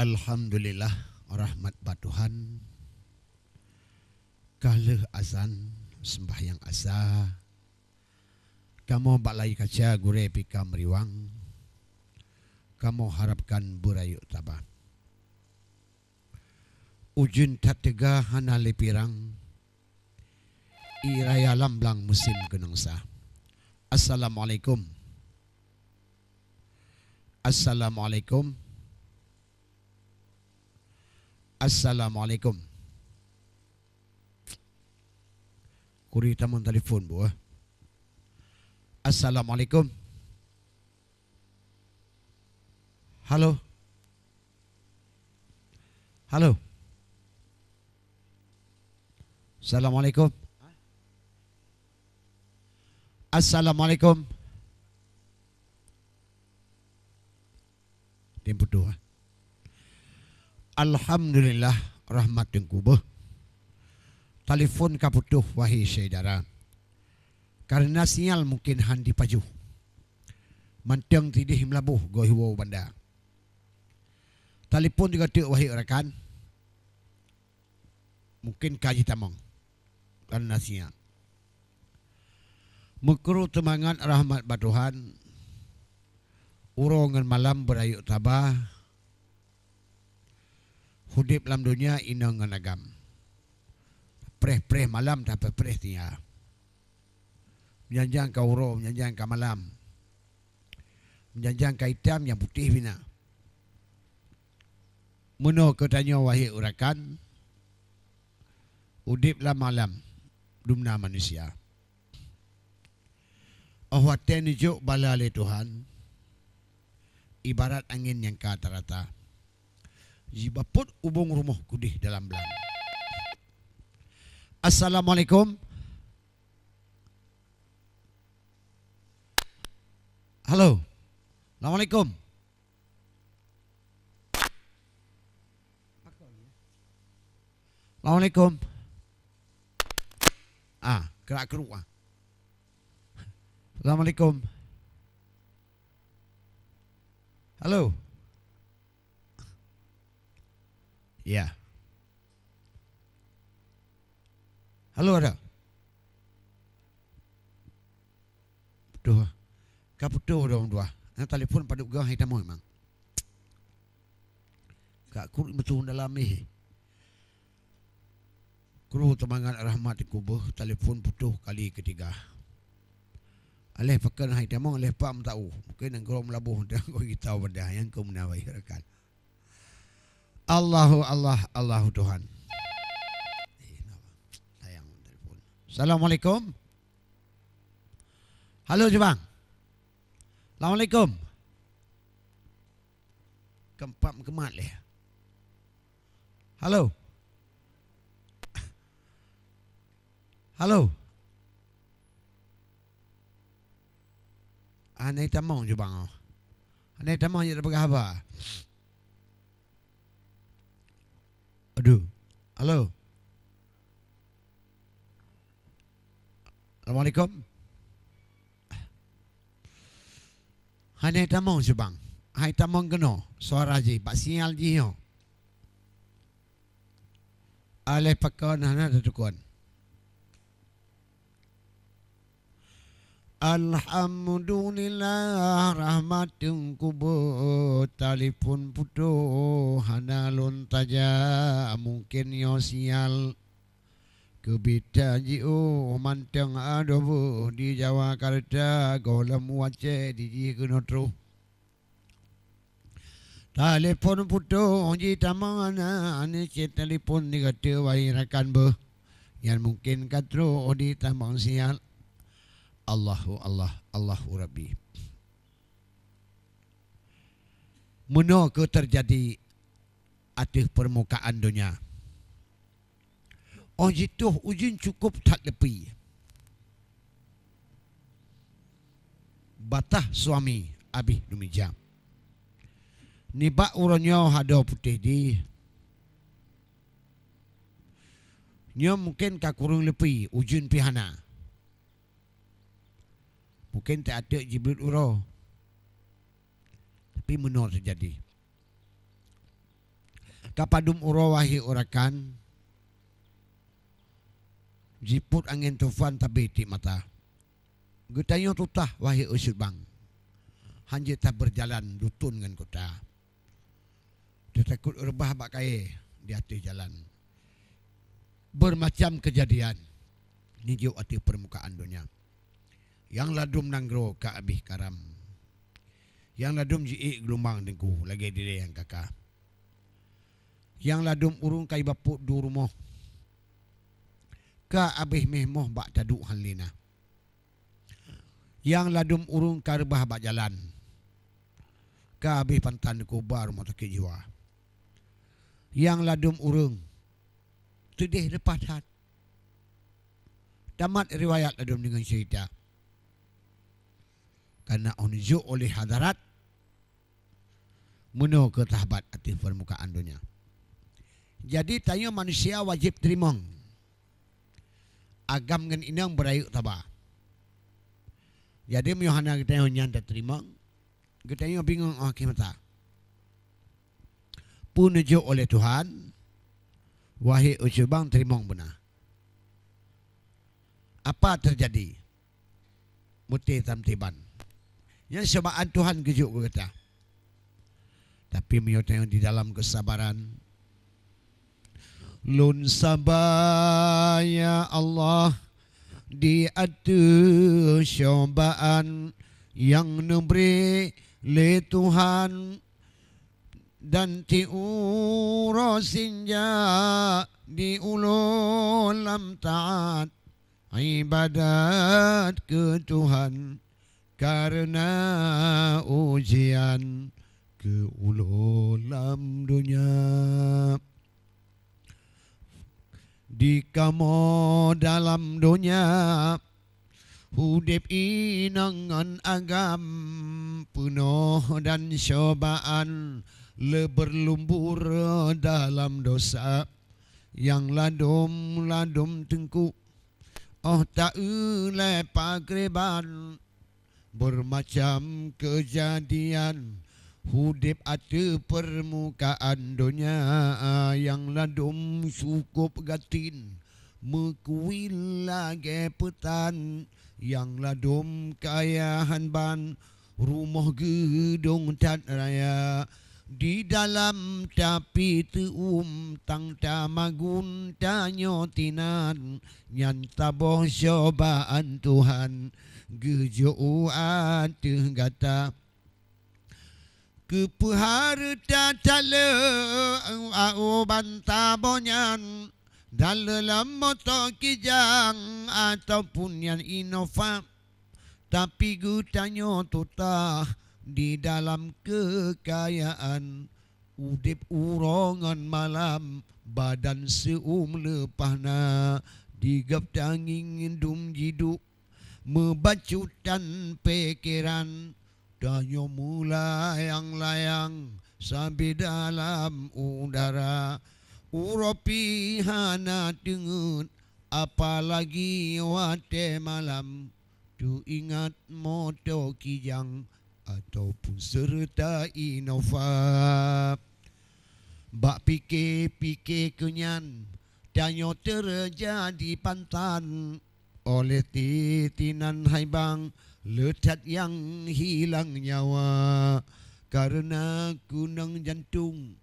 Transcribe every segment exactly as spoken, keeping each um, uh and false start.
Alhamdulillah, rahmat bak Tuhan. Ka lheueh azan, sembahyang asa. Kamoe bak layi kaca gurée pih ka meuriwang. Kamoe harapkan beurayeuk taba. Ujeuen that teuga hana lé pirang. Ie raya lam blang musém keunong sa. Assalamualaikum. Assalamualaikum. Assalamualaikum. Kuri tamong telepon bu, eh. Assalamualaikum. Halo. Halo. Assalamualaikum. Assalamualaikum. Tem putuh, eh. Alhamdulillah, rahmat Teungku beuh. Telepon ka putuh, wahai syedara. Karena sinyal mungkin han dipajoh. Mantong tidih meulaboh goh iwoe banda. Telepon juga teuk, wahai rakan. Mungkin ka jitamong karena sinyal. Meukru teumangat rahmat bak Tuhan, uroe ngon malam beurayeuk taba, udeb lam donya inong ngon agam. Preh-preh malam tapreh-preh tinggai. Meujanjang ka uroe, meujanjang ka malam. Meujanjang ka itam nyang putéh bina. Meunoe keu tanyoe wahai rakan, udeb lam alam dumna manusia. Óh watée neujok bala lé Tuhan, ibarat angén nyang ka tarata, jibapot ubong rumoh keudeh dalam blang. Assalamualaikum. Halo. Assalamualaikum. Assalamualaikum. Ah, kerak-keruk ah. Assalamualaikum. Halo. Ya. Halo, ada? Putuh. Ka putuh dong dua. Nah, telepon padub gah hai tamong memang. Ka kurut meutun dalam ni. Kru teumangat rahmat kubeuh, telepon putuh kali ketiga. Aléh pakon hai tamong, aléh pam tau. Mungkin nanggroe meulaboh dan goi gitau banda nyang keu meunawai rakan. Allahu Allah, Allahu Tuhan. Eh, sayang telepon. Assalamualaikum. Halo, Jubang. Assalamualaikum. Keumpat meukeumah lé. Halo. Halo. Hana tamong Jubang oh. Hana tamong jeuet peugah haba. Aduh. Halo. Assalamualaikum. Hana tamong Jubang. Hai tamong keunoe suara jih bak sinyal jih nyoe. Aléh pakon hana teutukon. Alhamdulillah, rahmat Teungku beuh, telepon putuh hana lôn tajak, mungken nyoe sial. Keubiet jiôh mantong adoh beuh di Jawa Karta, gohlom wacée di jih keunoe troh. Telepon putoh jitamong na, aneuk cit telepon di gata wahai rakan beuh. Nyan mungken ka troh jitamong siat. Allahu Allah, Allahu Rabbi. Meunoe keuh teujadi ateueh peurmukaan donya. Óh jitoh ujeuen cukôp that leupie. Bataih suami abéh neumija. Nibak uroe nyoe hadoe putéh jih. Nyoe mungken ka kureueng leupie ujeuen pih hana. Mungken teuateuk jibleuet uroe. Tapi meunoe teujadi. Ka padum uroe wahé u rakan, jipôt angén tufan tabé tieb mata. Geutanyoe tutah wahé u Sibang, hán jeuet tabeurjalan duton ngon kuta. Teutakot reubah bak kayée di ateueh jalan. Beureumacam keujadian neujok ateueh peurmukaan donya. Nyang ladum nanggroe ka abéh karam. Nyang ladum jiék geulumbang teungku lagée dilée nyang ka-ka. Nyang ladum ureuëng ka jibapôt du rumoh, ka abéh méh moh bak taduek hán lé na. Nyang ladum ureuëng ka reubah bak jalan, ka abéh pantan dikeubah rumoh sakét jiwa. Nyang ladum ureuëng teudeh leupah that. Tamat riwayat ladum deungon ceurita. Kareuna 'oh neujok oleh hadarat, meunoe keu sahabat ateueh peurmukaan donya. Jadi, tanyoe manusia wajéb teurimong. Agam ngon inong beurayeuk saba. Jadi, meunyoe hana geutanyoe nyan tateurimong, geutanyoe bingong 'oh akhé masa. Peue neujok oleh Tuhan, wahé u Sibang teurimong beuna. Apa teujadi? Meuté tam tiban. Nyan cobaan Tuhan geujok keu gata. Tapi meunyoe tanyoe di dalam keusabaran, lôn saba, ya Allah, di ateueh cobaan nyang neubri lé Tuhan, dan tiuroe sinjak di ulôn lam taat ibadat keu Tuhan, kareuna ujian keu ulôn lam donya. Di kamoe dalam donya, udeb inong ngon agam, peunoh dan cobaan, le beurlumbur dalam dosa, nyang ladom-ladom teungku, 'oh taeu lé pakriban. Beurmacam keujadian udeb ateueh peurmukaan donya, nyang ladom cukôp gasien, meukuwil lagée peutan, nyang ladom kaya hán ban, rumoh geudong that raya. Di dalam tapi teuuem tang tamagun tanyoe tinan, nyan saboh cobaan Tuhan geujok u ateueh gata. Keupeue hareuta taleuek u bansaboh nyan, daleulam moto kijang ataupun nyan Innova, tapi geutanyoe tutah di dalam keukayaan. Udeb uroe ngon malam, badan seuuem leupah na, di gob tangieng dum jiduek, meubacut tan pikeran, tanyoe meulayang-layang sabe dalam udara. Uroe pih hana teungeut, apalagi watée malam, teuingat moto kijang ataupun seureuta Innova. Bak pike-pike keunyan, tanyoe teujadi pantan, oleh titinan hai bang, le that nyang hilang nyawa. Kareuna keunong jantong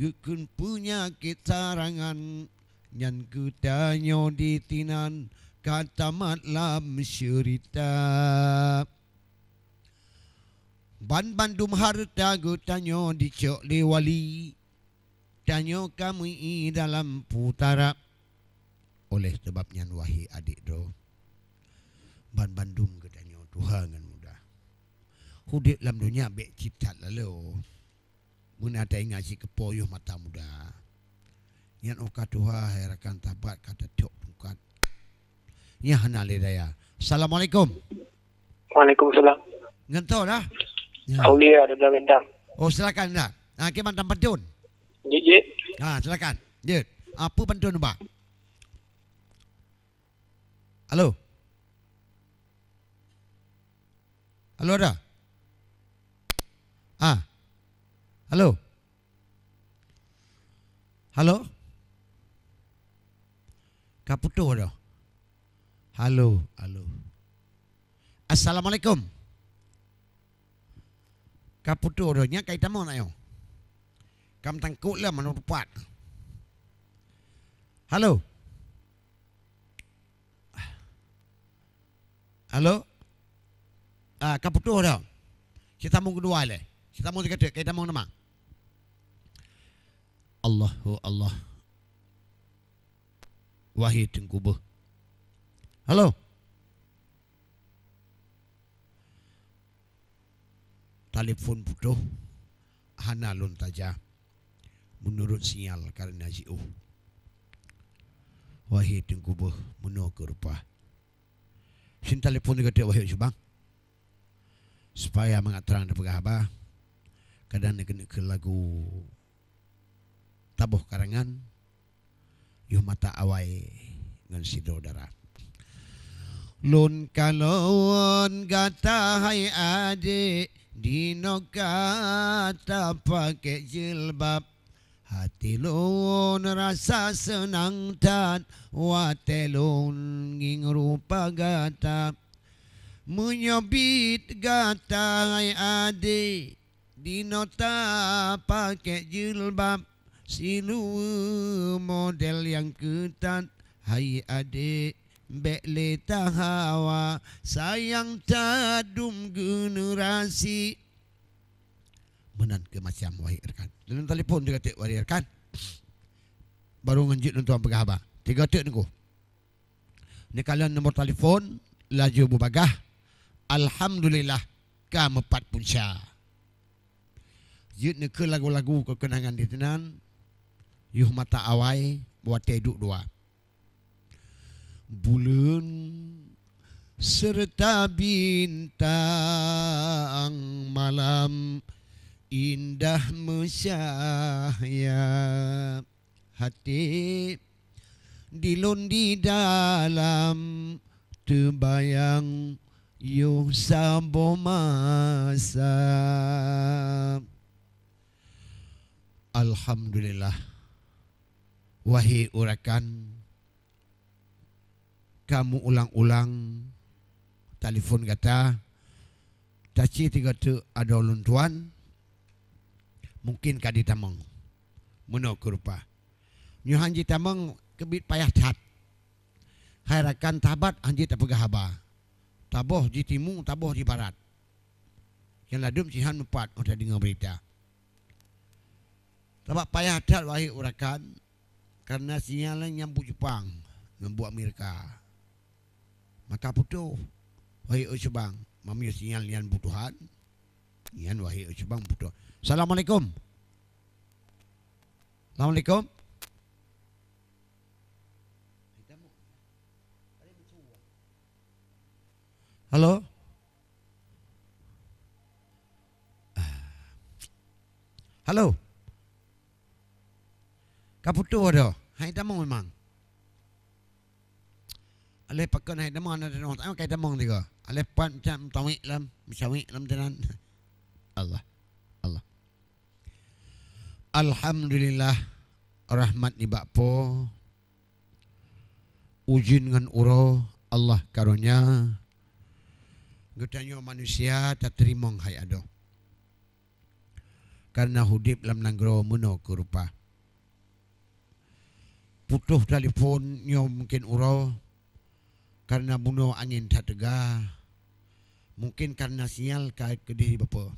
geukheun peunyakét sarangan, nyan geutanyoe ditinan ka tamat lam ceurita. Banbandum hareuta geutanyoe dicok lé wali, tanyoe ka meu-ie dalam putara. Oleh sabab nyan, wahé adék droe, banbandum geutanyoe tuha ngon muda. Udeb lam donya bék cit that laloe. Meunan taingat cit keupoh yoh mata muda. Nyan óh ka tuha, hai rakan sahabat, ka teuthok tungkat. Nyan hana lé daya. Assalamualaikum. Waalaikumsalam. Ngon toh dah? Ya. Aulia daripada Medan. Oh, silakan dah. Ah, kiban tam pantun. Jeuet, jeuet. Ah, silakan. Jeuet. Apa pantun, Bang? Halo? Halo, ada? Ah. Halo? Halo? Ka putôh dah. Halo, halo. Assalamualaikum. Ka putôh dah. Nyan ka itamong na nyoe. Ka meutangkot lom manoe tupat. Halo? Halo? Ah, ka putôh dah. Sitamong keudua lé. Sitamong sigoe teuk, ka itamong teuma. Allahu Allah. Wahé Teungku beuh. Halo? Telepon putôh, hana lôn taja. Meunurot sinyal kareuna jiôh. Wahé Teungku beuh, meunoe keuh rupa. Sien telepon sigoe teuk wahé Cut Bang. Supaya mangat trang tapeugah haba, kadang neukeuneuk keu lagu taboh karangan, yoh mata awai ngon sidroe dara. Lôn kalon gata hai adék, dinoe gata pakék jilbab. Até lôn rasa seunang that watée lôn ngieng rupa gata. Meunyoe biet gata hai adék, dinoe tapakék jilbab, siluweue model nyang keutat, hai adék, bék lé tahawa, sayang that dum generasi. Meunan keuh macam wahé rekan. Lôn telepon sigoe teuk wahé rekan. Barô ngon jeuet lôn tuan peugah haba. Sigoe teuk Teungku. Neukalon nomor telepon, laju beubagah, alhamdulillah, ka meupat punca. Jeuet neukheun lagu-lagu keukeunangan di sinan, yoh mata awai watée duek dua. Buleuen seureuta bintang malam indah meucahya. Até di lôn di dalam teubayang yoh saboh masa. Alhamdulillah, wahé rakan, ka meuulang-ulang telepon gata, taci sigoe teuk adoe lôn tuan, mungken ka jitamong. Meunoe keuh rupa. Nyoe han jitamong keubiet payah that. Hai rakan sahabat han jeuet tapeugah haba. Taboh jitimu, taboh jibarat. Nyang ladum sihan meupat óh tadeungoe beurita. Sabab payah that wahé rakan, kareuna sinyal nyan buet Jepang ngon buet Amerika. Maka putôh, wahé Cut Bang, meunyoe sinyal nyan buet Tuhan, nyan wahé Cut Bang putôh. Assalamualaikum. Assalamualaikum. Halo? Halo? Ka putôh dah. Hai tamong memang. Aléh pakon hai tamong, na tamong, tamong kai tamong tiga. Aléh pat macam tawik lam, meucawik lam tenan. Allah. Allah. Alhamdulillah, rahmat nibak Po, ujeuen ngon uroe Allah karonya, geutanyoe manusia tateurimong hai adoe. Kareuna udeb lam nanggroe meunoe keuh rupa. Putôh telepon nyoe mungken uroe, kareuna bunoe angén that teuga, mungken kareuna sinyal ka keudeh jibapeue.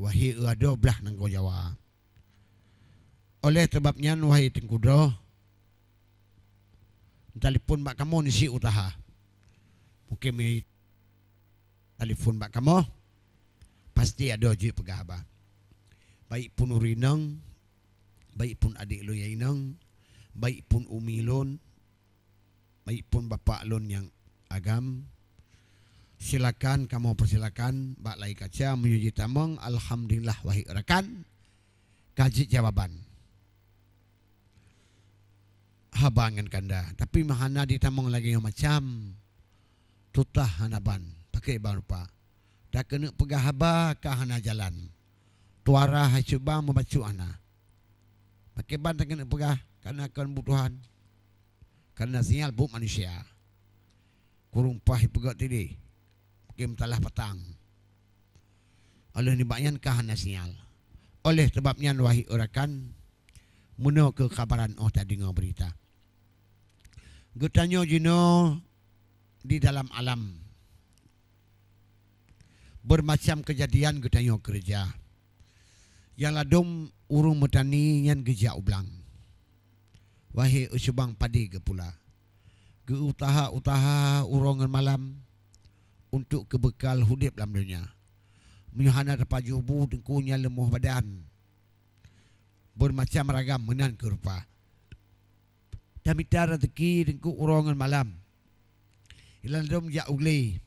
Wahé adoe blah nanggroe Jawa. Oleh sabab nyan, wahé Teungku droe, telepon bak kamoe nisi utaha. Mungken mi- telepon bak kamoe, pasti adoe jeuet peugah haba. Baik pun ureueng inong, baik pun adék lôn nyang inong, baik pun umi lôn, baik pun bapak lôn nyang agam, silakan kamoe peusilakan bak lai kaca meunyoe jitamong, alhamdulillah, wahé rakan, ka jeuet jawaban. Haba ngon kanda, tapi meuhana jitamong lagée nyoe macam, tutah hana ban, pakri ban rupa. Takeuneuk peugah haba ka hana jalan. Tuara hai Cut Bang meubacut hana. Pakriban takeuneuk peugah, kareuna kon buet Tuhan. Kareuna sinyal buet manusia. Kureueng paih peugöt tideh, mungken meusalah patang. Oleh nibak nyan ka hana sinyal. Oleh sabab nyan, wahé rakan, meunoe keuh kabaran 'oh tadeungoe beurita. Geutanyoe jinoe di dalam alam, beumacam keujadian geutanyoe keureuja. Nyang ladôm ureuëng meutani nyan geujak u blang. Wahé u subang padé geupula. Geu-useuha-useuha uroe ngon malam untuk keubeukal udeb lam donya. Meunyoe hana tapajoh bu, teungku, nyan leumoh badan. Beumacam ragam meunan keu rupa. Tamita raseuki teungku uroe ngon malam. Nyang ladôm jak u glé,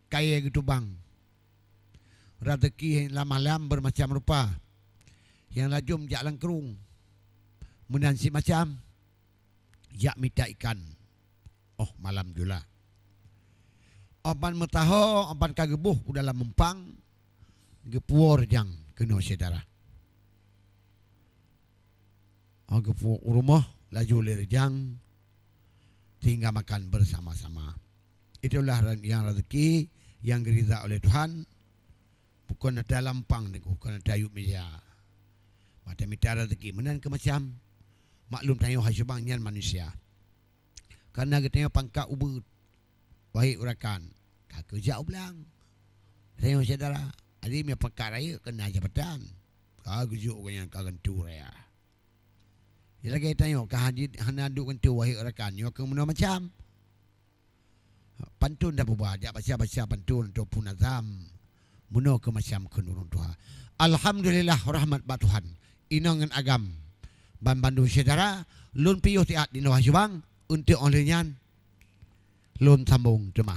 kayée geutubang. Raseuki lam malam beumacam rupa. Nyang ladôm jak lam krueng, meunan cit macam jak mita ikan. 'Oh malam jula, 'oh ban meutaho, 'oh ban ka geuboh u dalam mumpang, geupuwoe reujang keunoe syedara. 'Oh geupuwoe u rumoh, laju lé reujang, sehingga makan bersama-sama. Itulah nyang raseuki nyang geuriza oleh Tuhan. Bukon ata lam mumpang teungku, bukon ata yup meuja. Mata mita raseuki meunan keu macam. Maklum, tanyoe hai subang nyan manusia. Kareuna geutanyoe pangkat ubeut, wahé rakan, ka keujak u blang. Tanyoe syedara, adi meunyoe pangkat rayeuk keu na jabatan, ka geujok geuh nyan ka gantu raya. Lagée tanyoe ka hana duek gantu, wahé rakan, nyoe keuh meunoe macam. Pantôn dah buba, jak baca-baca pantôn ataupun nazam. Meunoe keuh macam kheun ureuëng tuha. Alhamdulillah, rahmat bak Tuhan. Inong ngon agam, ban bandum syedara, lôn piôh siat di noah jubang. Untuk óh lheueh nyan, lôn sambong teuma.